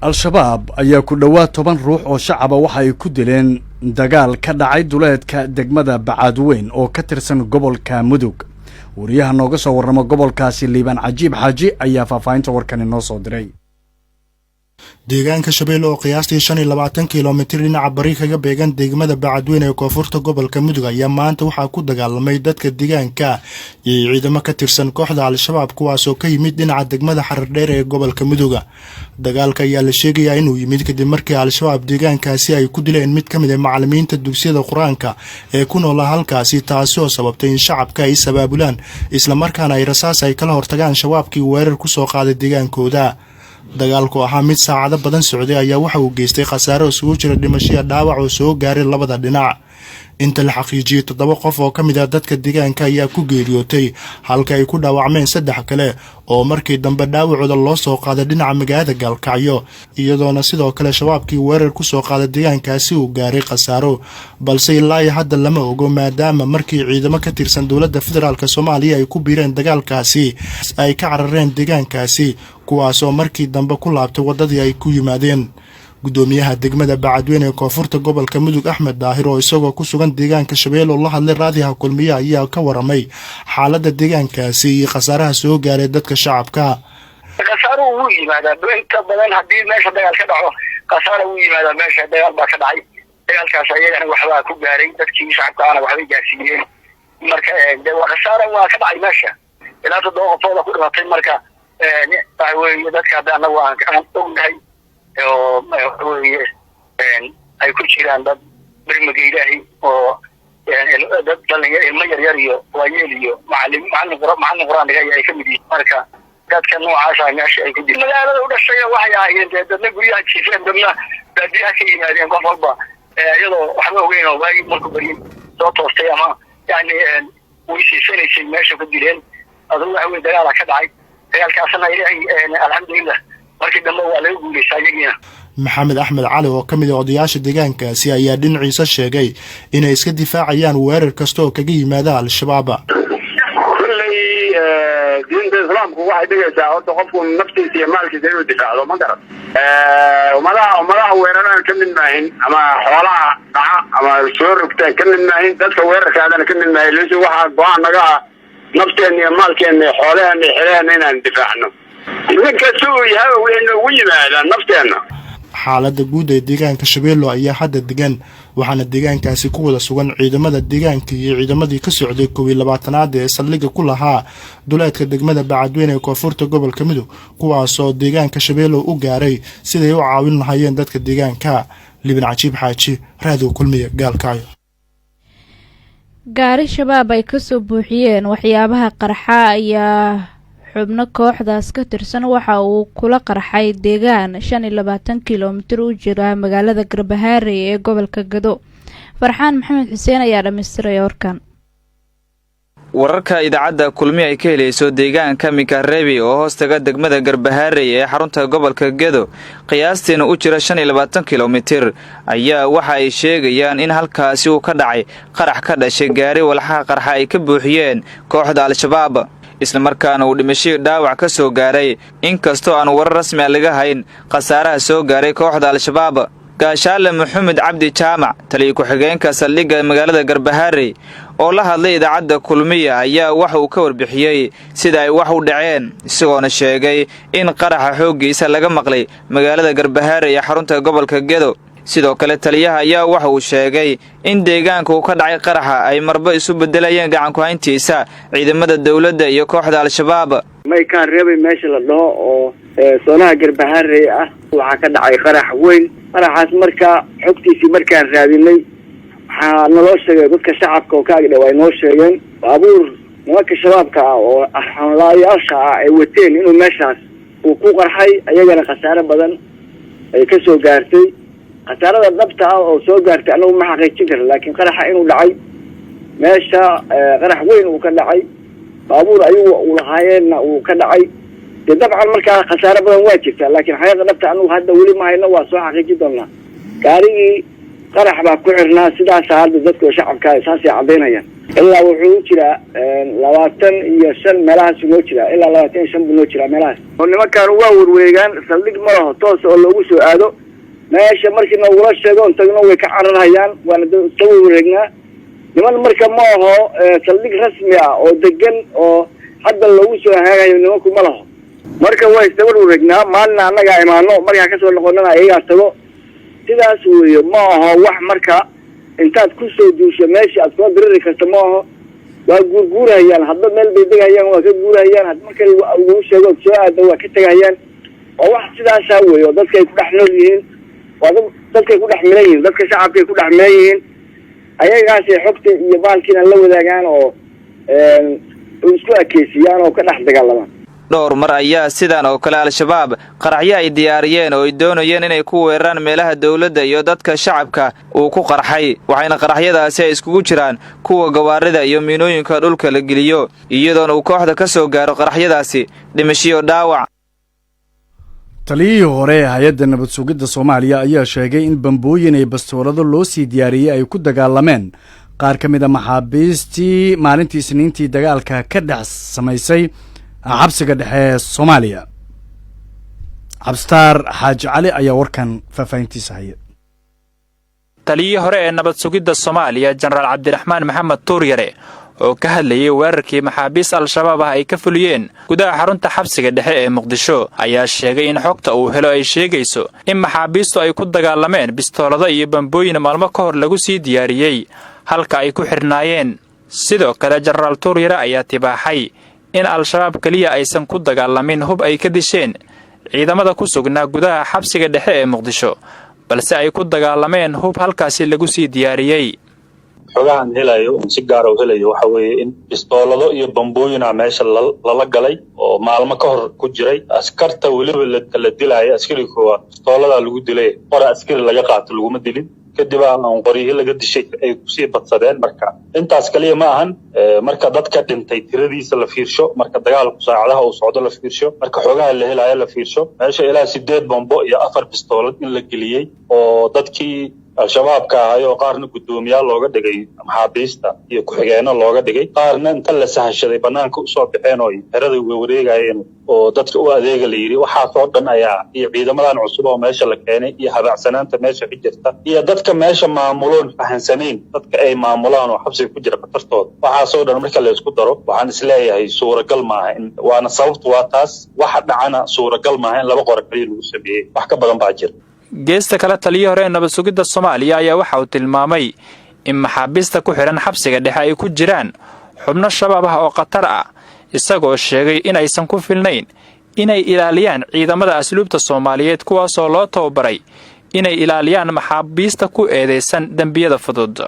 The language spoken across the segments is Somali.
Al-Shabaab ayaa ku dhowaad 10 ruux oo shacaba waxa ay ku dileen dagaal ka dhacay duleedka degmada Bacaadweyn oo ka tirsan gobolka Mudug. Wariyaha nooga soo warrama gobolkaasi, Liibaan Cajiib Xaaji, ayaa faahfaahinta warkani noo soo diray. Deegaanka Shabeelle oo qiyaastii 25 kilomitir dhinaca bari kaga beegan degmada Bacadweyne ee koonfurta gobolka Mudug ayaa maanta waxaa ku dagaalamay dadka deegaanka iyo ciidamo ka tirsan kooxda Al-Shabaab, kuwaasoo ka yimid dhinaca degmada Xarardheer ee gobolka Muduga. Dagaalka ayaa la sheegayaa inuu yimid kadib markii Al-Shabaab deegaankaasi ay ku dileen mid ka mid ah macalimiinta dugsiyada Qur-aanka ee ku noolaa halkaasi, taasi oo sababtay in shacabka ay is-abaabulaan, islamarkaana ay rasaas ay kala hortagaan Shabaabkii weerar kusoo qaaday deegaankooda. Dagaalku ahaa mid saacado badan socday ayaa waxa uu geystay khasaaro isugu jira dhimashiya dhaawac oo soo gaaray labada dhinac. Inta la xaqiijiyey, toddoba qof oo ka mid ah dadka deegaanka ayaa ku geeriyootay, halka ay ku dhaawacmeen saddex kale oo markii dambe dhaawacooda loo soo qaaday dhinaca magaalada Gaalkacyo, iyadoona sidoo kale Shabaabkii weerar kusoo qaaday deegaankaasi uu gaaray khasaaro, balse ilaa iyo hadda lama ogo, maadaama markii ciidamo ka tirsan dowladda federaalka Soomaaliya ay ku biireen dagaalkaasi ay ka carareen deegaankaasi, kuwaasoo markii dambe ku laabtay waddadii ay ku yimaadeen. Gudoomiyaha degmada Bacadweyne ee koonfurta gobolka Mudug, Axmed Daahir, oo isagoo ku sugan deegaanka Shabeello la hadlay Raadiyaha Kulmiye, ayaa ka waramay xaaladda deegaankaasi iyo khasaaraha soo gaaray dadka shacabka. Khasaaruhu wuu yimaadaa inta badan. Haddii meesha dagaal ka dhaco, khasaara wuu yimaadaa. Meesha dagaal baa ka dhacay, dagaalkaas ayagana waxbaa ku gaaray, dadkii shacabka ahna waxbay gaarsiiyeen. Marka de waa khasaara waa ka dhacay meesha, ilaa toddoba qofooda ku dhimatay. Marka waxa weeye dadka hadda anagu aan ognahay oo waxa weeye ay ku jiraan dad birmiga Ilaahay oo dad dhalinyaro, ilmo yaryar iyo waayeel iyo macalin macalin Qur-aan dhiga ay ka mid yihiin. Marka dadka noocaasa meesha ay ku jiraan magaalada u dhashay waxay ahaayeen dee dadna guryaha jiifeen, dadna baadiyaha ka yimaadeen. Qof walba iyadoo waxba ogeyn oo waagi markuu baryin soo toostay ama yani weysiisanaysay meesha ku dileen. Adugu waxa weye dagaala ka dhacay, dagaalkaasna Ilaahay alxamdulilah markii dambe waa laga guulaysta iyagiina. Maxamed Axmed Cali oo ka mid ah odayaasha deegaankaasi ayaa dhinaciisa sheegay inay iska difaacayaan weerar kasta oo kaga yimaada Al-Shabaab. Kulley diinta Islaamku waxay dhigaysaa horta qofku naftiisa iyo maalkiisa inuu difaacdo, ma garan? Ummadaha weeraraan ka mid maahin, ama xoolaha dhaca ama soo rogtaan ka mid maahin, dadka weerarkaadana ka mid maahin. Laakiin waxaa go-aan naga ah nafteena iyo maalkeena iyo xoolaheena iyo xelaheena inaan difaacno. Nin kasta uu yahay wixii noogu yimaada nafteenna. Xaaladda guud ee deegaanka Shabeello ayaa hadda degan, waxaana deegaankaasi ku wada sugan ciidamada deegaanka iyo ciidamadii ka socday 21aad ee saldhigga ku lahaa duleedka degmada Bacadweyne ee koonfurta gobolka Mudug, kuwaasoo deegaanka Shabeello u gaaray siday u caawin lahaayeen dadka deegaanka. Libin Cajiib Xaaji, Raadiyo Kulmiya, Gaalkacyo. Gaari Shabaab ay kasoo buuxiyeen waxyaabaha qarxa ayaa xubno kooxdaas ka tirsan waxa uu kula qarxay deegaan 25 kilomitir u jira magaalada Garbahaarey ee gobolka Gado. Farxaan Maxamed Xuseen ayaa dhammaystiray warkan. Wararka idaacadda Kulmi ay ka helayso deegaanka Mikarebi oo hoostaga degmada Garbahaarey ee xarunta gobolka Gedo, qiyaastiina u jira 25 kilomitir, ayaa waxa ay sheegayaan in halkaasi uu ka dhacay qarax ka dhashay gaari walxaha qarxa ay ka buuxiyeen kooxda Al-Shabaab, islamarkaana uu dhimashadii dhaawac ka soo gaaray, inkastoo aan warar rasmi ah laga hayn khasaaraha soo gaaray kooxda Al-Shabaab. Gaashaale Maxamed Cabdi Jaamac, taliya ku-xigeenka saldhigga magaalada Garbahaarey oo la hadlay idaacadda Kulmiya, ayaa waxa uu ka warbixiyey sida ay wax u dhaceen, isagoona sheegay in qaraxa xooggiisa laga maqlay magaalada Garbahaarey ee xarunta gobolka Gedo. Sidoo kale taliyaha ayaa waxa uu sheegay in deegaanka uu ka dhacay qaraxa ay marba isu beddelayeen gacanku-hayntiisa ciidamada dowladda iyo kooxda Al-Shabaab. Maykaan Reebay meesha la dhaho oo soonaha Garbahaarey ah waxaa ka dhacay qarax weyn. Qaraxaas marka xogtiisii markaan raadinay, waxaa naloo sheegay, dadka shacabka oo ka agdhow ay noo sheegeen, baabuur nimanka Shabaabka ah oo arxanlaayaasha ah ay wateen inuu meeshaas uu ku qarxay, ayagana khasaare badan ay kasoo gaartay. Khasaarada dhabta ah oo soo gaartay anagu ma xaqiijin karna, laakiin qaraxa inuu dhacay meesha, qarax weyn uu ka dhacay, baabuur ayagu uu lahaayeenna uu ka dhacay, dee dabcan markaa khasaare badan waa jirtaa, laakiin xaqiiqa dhabta anagu hadda weli ma hayno, waa soo xaqiijin doonaa. Gaarigii Qarax baa ku xirnaa. Sidaasa hadda dadka shacabka saasay cadaynayaan. Ilaa wuxuu u jiraa 25 meelahaasu noo jiraa, ilaa 25 buu noo jiraa meelahaas. Oo nimankaan waa warwareegaan, saldhig ma laho toos oo loogu soo aado meesha. Markii noogula sheego on tagno, way ka cararhayaan, waana soo warwareegnaa. Niman marka ma aho saldhig rasmi ah oo degan oo hadda loogu soo hagaagayo, nimanku ma laho. Marka way isdaba wareegnaa, maalina annagaa imaano, markaa kasoo noqonana ayagaa tago. Sidaas weeye. Ma aho wax marka intaad kusoo duusho meesha aad kula diriri karta, ma aho. Waa guurguurahayaan, hadba meel bay degahayaan, waa ka guurahayaan. Had marka lagu sheego ood soo aado, waa ka tegahayaan. Waa wax sidaasaa wey oo dadka ay ku dhex nool yihiin, waa dad dadkay ku dhex milan yihiin, dadka shacabkay ku dhex milan yihiin. Ayagaasay xogta iyo baalkiina la wadaagaan oo isku akeysiyaan oo ka dhex dagaalamaan. Dhowr mar ayaa sidan oo kale Al-Shabaab qaraxyo ay diyaariyeen oo ay doonayeen inay ku weeraraan meelaha dowladda iyo dadka shacabka uu ku qarxay, waxayna qaraxyadaasi ay iskugu jiraan kuwa gawaarida iyo miinooyinka dhulka la geliyo, iyadoona uu kooxda ka soo gaaro qaraxyadaasi dhimashiyo dhaawac. Taliyihii hore ee hay-adda nabad sugidda Soomaaliya ayaa sheegay in bambooyin iyo bastoolado loo sii diyaariyey ay ku dagaalameen qaar ka mid a maxaabiistii maalintii Isniintii dagaalka ka dhex samaysay xabsiga dhexe ee Soomaaliya. Cabsitaar Xaaji Cali ayaa warkan faahfaahintiisa haya. Taliyihii hore ee nabad sugidda Soomaaliya, Jenaraal Cabdiraxmaan Maxamed Tuuryare, oo ka hadlayay weerarkii maxaabiis Al-Shabaab ah ay ka fuliyeen gudaha xarunta xabsiga dhexe ee Muqdisho, ayaa sheegay in xogta uu helo ay sheegayso in maxaabiistu ay ku dagaalameen bistoolado iyo bambooyin maalmo ka hor lagu sii diyaariyey halka ay ku xidhnaayeen. Sidoo kale, Jenaraal Tuuryare ayaa tibaaxay in Al-Shabaab keliya aysan ku dagaalamin hub ay ka disheen ciidamada ku sugnaa gudaha xabsiga dhexe ee Muqdisho, balse ay ku dagaalameen hub halkaasi lagu sii diyaariyey. Xogahan helayo on si gaara u helayo waxa weeye in bistoolado iyo bambooyina meesha lala galay oo maalmo ka hor ku jiray. Askarta weliba la dilaayo, askari koowaad bistooladaa lagu dilay, qora askari laga qaato laguma dilin. Kadib aan qoryihii laga dishay ay kusii badsadeen. Marka intaas kaliya ma ahan. Marka dadka dhintay tiradiisa la fiirsho, marka dagaalku saacadaha uu socdo la fiirsho, marka xogaha la helaayo la fiirsho, meesha ilaa sideed bombo iyo afar bistoolad in la geliyey oo dadkii Al-Shabaabka ahay oo qaarna guddoomiyaal looga dhigay maxaabiista iyo ku-xigeenno looga dhigay, qaarna inta la sahashaday bannaanka usoo baxeen oo xerada wareegayeen oo dadka u adeega la yidhi. Waxaasoo dhan ayaa iyo ciidamadan cusub oo meesha la keenay iyo habaacsanaanta meesha ka jirta iyo dadka meesha maamuloon fahansanayn dadka ay maamulaan oo xabsiga ku jira khatartooda, waxaasoo dhan marka la isku daro, waxaan isleeyahay suuragal maaha in waana sababtu waa taas. Waxa dhacana suuragal maaha in laba qora kaliya lagu sameeyey, wax ka badan baa jira. Geesta kale, taliyii hore ee nabad sugidda Soomaaliya ayaa waxa uu tilmaamay in maxaabiista ku xidhan xabsiga dhexe ay ku jiraan xubno Shabaab ah oo khatar ah, isagoo sheegay in aysan ku filnayn inay ilaaliyaan ciidamada asluubta Soomaaliyeed, kuwaasoo loo tababaray inay ilaaliyaan maxaabiista ku eedaysan dembiyada fudud.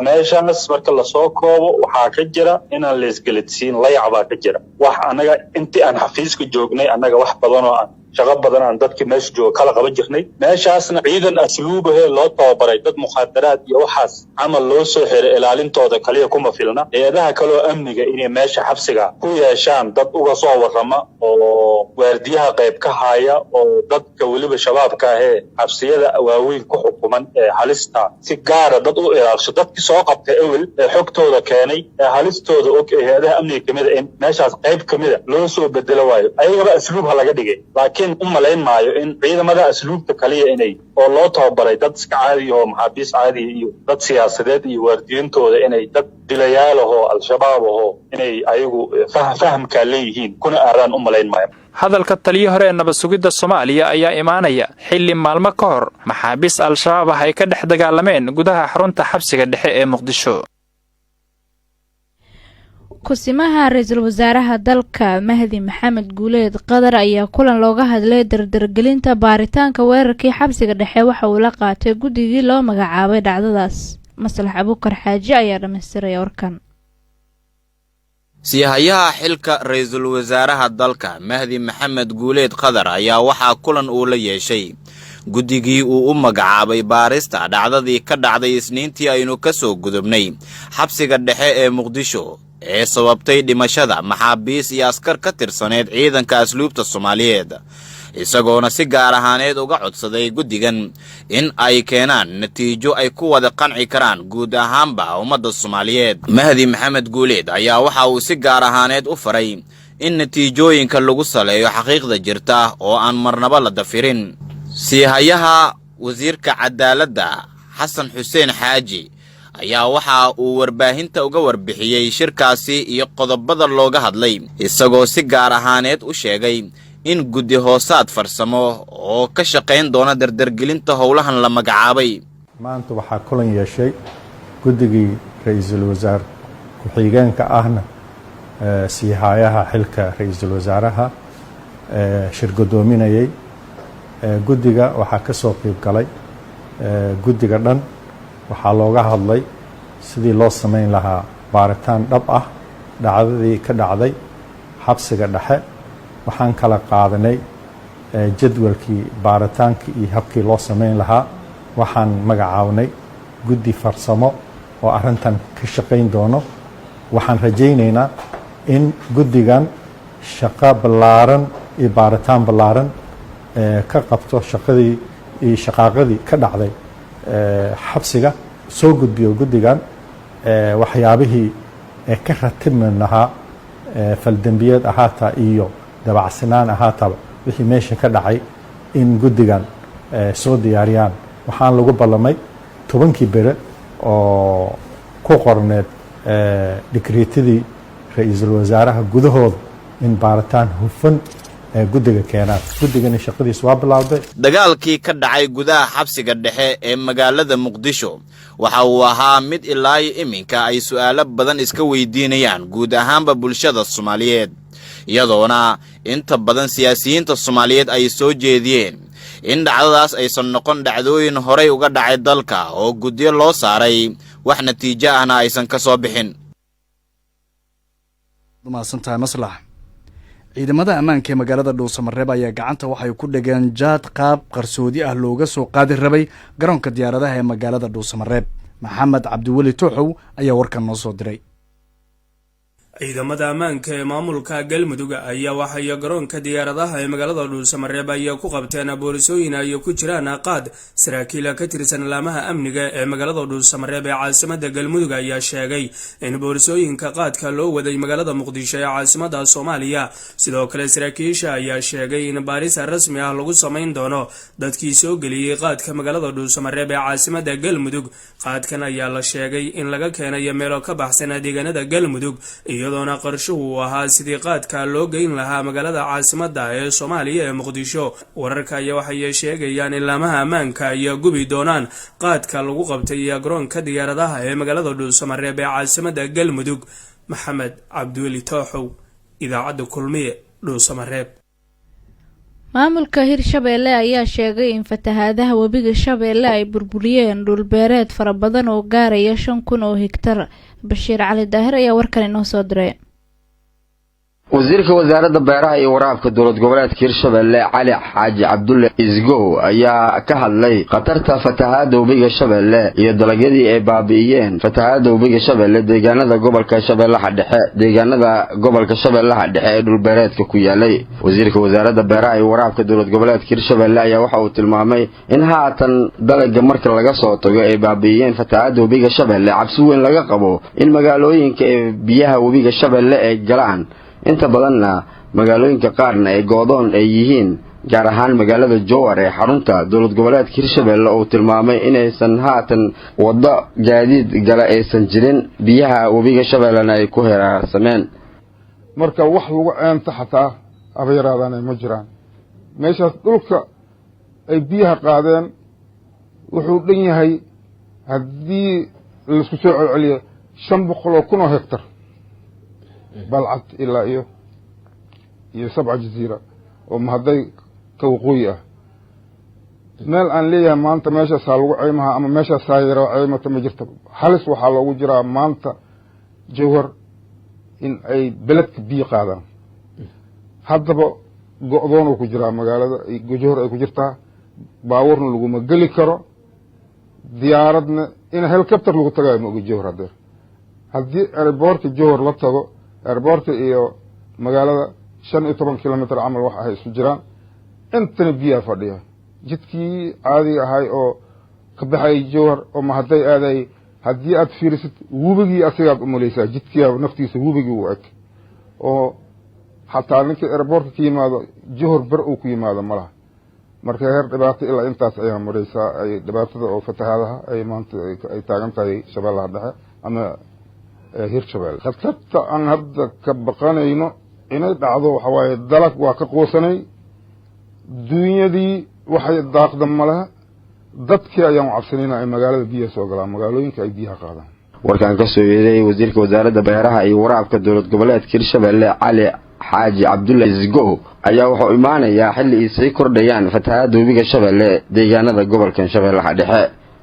Meeshaas marka lasoo koobo, waxaa ka jira inaan laisgeladsiin, layac baa ka jira. Wax annaga intii aan xafiiska joognay, annaga wax badan oo aan shaqo badan aan dadkii meesha jooga kala qaban jirnay. Meeshaasna ciidan asluubahee loo tababaray dad mukhaadaraad iyo waxaas camal loo soo xiray ilaalintooda kaliya kuma filna. Hay-adaha kaleoo amniga inay meesha xabsiga ku yeeshaan dad uga soo warrama oo waardiyaha qayb ka haya, oo dadka weliba Shabaabka ahee xabsiyada waaweyn ku xukuman ee halista si gaara dad u ilaalisho, dadkii soo qabtay ewel ee xogtooda keenay ee halistooda og ee hay-adaha amniga kamida, in meeshaas qayb kamida loo soo bedelo waayo. Ayagaba asluub ha laga dhigay, laakiin u malayn maayo in ciidamada asluubta kaliya inay oo loo tababaray dad iska caadiya oo maxaabiis caadiya iyo dad siyaasadeed iyo waardiyintooda inay dad dilayaal ahoo Al-Shabaab ahoo inay ayagu fahamkaa leeyihiin kuna aadaan u malayn maayo. Hadalka taliyi hore ee nabad sugidda Soomaaliya ayaa imaanaya xilli maalmo ka hor maxaabiis Al-Shabaab ah ay ka dhex dagaalameen gudaha xarunta xabsiga dhexe ee Muqdisho. Kusimaha ra-iisul wasaaraha dalka, Mahdi Maxamed Guuleed Qadar, ayaa kulan looga hadlay dardargelinta baaritaanka weerarkii xabsiga dhexe waxa uu la qaatay guddigii loo magacaabay dhacdadaas. Maslax Abuukar Xaaji ayaa dhammaystiraya warkan. Siihayaha xilka ra-iisul wasaaraha dalka, Mahdi Maxamed Guuleed Qadar, ayaa waxaa kulan uu la yeeshay guddigii uu u magacaabay baarista dhacdadii ka dhacday Isniintii aynu ka soo gudubnay xabsiga dhexe ee Muqdisho ee sababtay dhimashada maxaabiis iyo askar ka tirsaneed ciidanka asluubta Soomaaliyeed. Isagoona si gaar ahaaneed uga codsaday guddigan in ay keenaan natiijo ay ku wada qanci karaan guud ahaanba ummadda Soomaaliyeed. Mahdi Maxamed Guuleed ayaa waxa uu si gaar ahaaneed u faray in natiijooyinka lagu saleeyo xaqiiqda jirta oo aan marnaba la dafirin. Siihayaha wasiirka cadaaladda Xasan Xuseen Xaaji ayaa waxa uu warbaahinta uga warbixiyey shirkaasi iyo qodobada looga hadlay, isagoo si gaar ahaaneed u sheegay in guddi hoosaad farsamo oo ka shaqayn doona dardargelinta howlahan la magacaabay. Maanta waxaa kulan yeeshay guddigii ra-iisul wasaar ku-xigeenka ahna siihayaha xilka ra-iisul wasaaraha shir guddoominayay. Guddiga waxaa ka soo qeyb galay guddiga dhan. Waxaa looga hadlay sidii loo samayn lahaa baaritaan dhab ah dhacdadii ka dhacday xabsiga dhexe. Waxaan kala qaadanay jadwalkii baaritaankii iyo habkii loo samayn lahaa. Waxaan magacaabnay guddi farsamo oo arrintan ka shaqayn doono. Waxaan rajaynaynaa in guddigan shaqo ballaaran iyo baaritaan ballaaran ka qabto shaqadii iyo shaqaaqadii ka dhacday xabsiga, soo gudbiyo guddigan waxyaabihii ka ratibmi lahaa, faldembiyeed ahaata iyo dabacsinaan ahaataba, wixii meesha ka dhacay in guddigan soo diyaariyaan. Waxaan lagu ballamay 10kii bere oo ku qorneed digriitadii ra-iisul wasaaraha gudahooda in baaritaan hufan guddiga keenaan. Guddigana shaqadiis waa bilowday. Dagaalkii ka dhacay gudaha xabsiga dhexe ee magaalada Muqdisho waxa uu ahaa mid ilaa iyo iminka ay su'aalo badan iska weydiinayaan guud ahaanba bulshada Soomaaliyeed, iyadoona inta badan siyaasiyiinta Soomaaliyeed ay soo jeediyeen in dhacdadaas aysan noqon dhacdooyin horay uga dhacay dalka oo guddiyo loo saaray, wax natiijo ahna aysan ka soo bixin. Mahadsantahay, Maslax. Ciidamada ammaanka ee magaalada Dhuusamareeb ayaa gacanta waxay ku dhigeen jaad qaab qarsoodi ah looga soo qaadi rabay garoonka diyaaradaha ee magaalada Dhuusamareeb. Maxamed Cabdiweli Tuuxow ayaa warkan noo soo diray. Ciidamada ammaanka ee maamulka Galmudug ayaa waxay garoonka diyaaradaha ee magaalada Dhuusamareeb ay ku qabteen boolisooyin ay ku jiraan qaad. Saraakiil ka tirsan laamaha amniga ee magaalada Dhuusamareeb ee caasimada Galmudug ayaa sheegay in boolisooyinka qaadka loo waday magaalada Muqdisho ee caasimada Soomaaliya. Sidoo kale saraakiisha ayaa sheegay in baaris rasmi ah lagu samayn doono dadkii soo geliyey qaadka magaalada Dhuusamareeb ee caasimada Galmudug. Qaadkan ayaa la sheegay in laga keenayo meelo ka baxsan deegaanada Galmudug, iyadoona qorshuhu uu ahaa sidii qaadka loo geyn lahaa magaalada caasimada ee Soomaaliya ee Muqdisho. Wararka ayaa waxay sheegayaan in laamaha ammaanka ay gubi doonaan qaadka lagu qabtay garoonka diyaaradaha ee magaalada Dhuusamareeb ee caasimada Galmudug. Maxamed Cabdiweli Tooxow, Idaacadda Kulmiye, Dhuusamareeb. Maamulka Hirshabeelle ayaa sheegay in fatahaadaha webiga Shabeelle ay burburiyeen dhulbeereed fara badan oo gaaraya 5000 oo higtar. Bashiir Cali Daahir ayaa warkan inoo soo diray. Wasiirka wasaaradda beeraha iyo waraabka dowlad goboleedka Hirshabelle, Cali Xaaji Cabdulle Isgow, ayaa ka hadlay khatarta fatahaadda webiga Shabeelle iyo dalagyadii ay baabi'iyeen fatahaadda webiga Shabeelle deegaanada gobolka Shabeellaha Dhexe, deegaanada gobolka Shabeellaha Dhexe ee dhulbeereedka ku yaalay. Wasiirka wasaaradda beeraha iyo waraabka dowlad goboleedka Hirshabelle ayaa waxa uu tilmaamay in haatan dalagga marka laga soo tago ay baabi'iyeen fatahaadda webiga Shabeelle, cabsi weyn laga qabo in magaalooyinka ee biyaha webiga Shabeelle ay galaan, inta badanna magaalooyinka qaarna ay goodoon ay yihiin, gaar ahaan magaalada Jowhar ee xarunta dowlad goboleedka Hirshabelle, uu tilmaamay inaysan haatan waddo gaadiid gala aysan jirin, biyaha webiga Shabeellena ay ku heraarsameen. Marka wax lagu ceenta xataa aba yaraadaana ma jiraan. Meeshaas dhulka ay biyaha qaadeen wuxuu dhan yahay, haddii laisku soo celceliyo, 500,000 oo hectar, Balcad ilaa iyo Sabca Jaziira oo Mahadday ka waqooyi ah. Meel aan leeyahay maanta meeshaasaa lagu ceymaha ama meeshaasaa yaro ceymata ma jirto. Halis waxaa loogu jiraa maanta Jawhar in ay beledka biyo qaadaan. Haddaba go'doon ku jiraa magaalada Jawhar ay ku jirtaa, baabuurna laguma geli karo, diyaaradna in helicopter lagu tagayo ma ogi. Jawhar hadeer haddii airportka Jawhar la tago, airportka iyo magaalada 15 kilomitr camal wax ahay isu jiraan. Intana biyaha fadhiya. Jidkii caadiga ahay oo ka baxayay Jowhar oo Mahaday aadayay, haddii aad fiirisid webigii asigaad umalaysaa, jidkii naftiisa webigii u eg, oo xataa ninkii airport-ka ka yimaado Jowhar bar uu ku yimaado ma laha. Marka heer dhibaato ilaa intaas ayaa maraysaa ay dhibaatada oo fatahaadaha ay maanta ay taagan tahay Shabeellaha Dhexe ama Hirshabelle. Khatarta aan hadda ka baqanayno inay dhacdo waxa waaye, dalag waa ka quusanay, duunyadii waxay daaqda malaha, dadkii ayaan u cabsanayna ay magaalada biyaha soo galaan, magaalooyinka ay biyaha qaadaan. Warkaan ka soo yeeday wasiirka wasaaradda beeraha iyo waraabka dowlad goboleedka Hirshabelle, Cali Xaaji Cabdulla Isgo, ayaa wuxuu imaanayaa xilli ay sii kordhayaan fatahaadda webiga Shabeelle deegaanada gobolkan Shabeellaha Dhexe.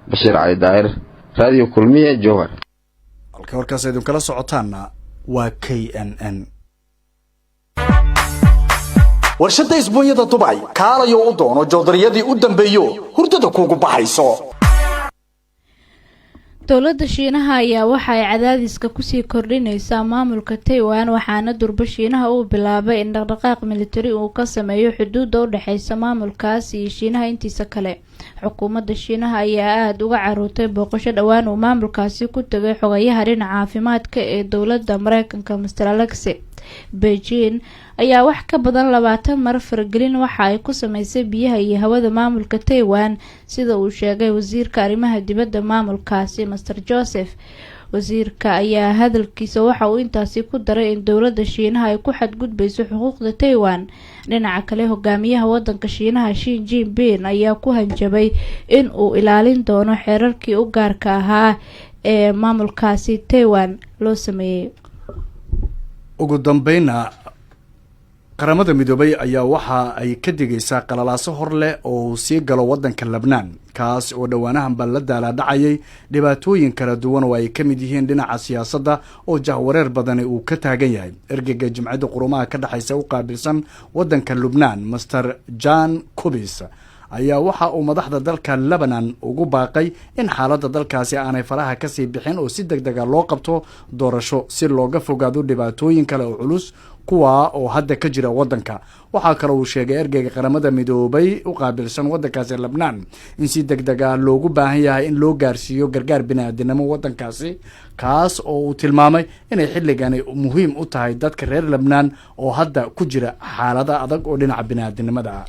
Bashiir Cali Daahir, Raadiyo Kulmiye, Jowhar. Halka warkaas idinkala socotaanna waa KNN. Warshadda isbuunyada Dubay, kaalayo u doono joodariyadii u dambeeyo hurdada kuugu baxayso. Dowladda Shiinaha ayaa waxa ay cadaadiska kusii kordhineysaa maamulka Taiwan, waxaana durba Shiinaha uu bilaabay in dhaqdhaqaaq militari uu ka sameeyo xuduudda u dhexeysa maamulkaas iyo Shiinaha intiisa kale. Xukuumadda Shiinaha ayaa aada uga caruurtay booqasho dhowaan uu maamulkaasi ku tegay xogayaha dhinaca caafimaadka ee dowladda Mareykanka, Mister Alex. Beijing ayaa wax ka badan 20 mar faragelin waxa ay ku sameysay biyaha iyo hawada maamulka Taiwan, sida uu sheegay wasiirka arrimaha dibadda maamulkaasi, Mister Joseph. Wasiirka ayaa hadalkiisa waxa uu intaasi ku daray in dowladda Shiinaha ay ku xadgudbeyso xuquuqda Taiwan. Dhinaca kale, hogaamiyaha wadanka Shiinaha, Xi Jinping, ayaa ku hanjabay in uu ilaalin doono xeerarkii u gaarka ahaa ee maamulkaasi Taiwan loo sameeyey. Ugu dambeynna, Qaramada Midoobay ayaa waxa ay ka digaysaa qalalaaso hor leh oo uu sii galo waddanka Lebnaan, kaas oo dhowaanahanba la daalaadhacayay dhibaatooyin kala duwan oo ay ka mid yihiin dhinaca siyaasadda oo jahwareer badani uu ka taagan yahay. Ergeyga Jimcadda Qurumaha ka dhexaysa u qaabilsan waddanka Lubnaan, Mister Jan Kubis, ayaa waxa uu madaxda dalka Lebanon ugu baaqay in xaaladda dalkaasi aanay faraha kasii bixin oo si deg dega loo qabto doorasho si looga fogaado dhibaatooyin kale oo culus, kuwaa oo hadda ka jira waddanka. Waxaa kale uu sheegay ergeyga Qaramada Midoobay u qaabilsan waddankaasi Lebnaan in si deg deg ah loogu baahan yahay in loo gaarsiiyo gargaar bini-aadinimo waddankaasi, kaas oo uu tilmaamay inay xilligani muhiim u tahay dadka reer Lebnaan oo hadda ku jira xaalada adag oo dhinaca bini-aadinimada ah.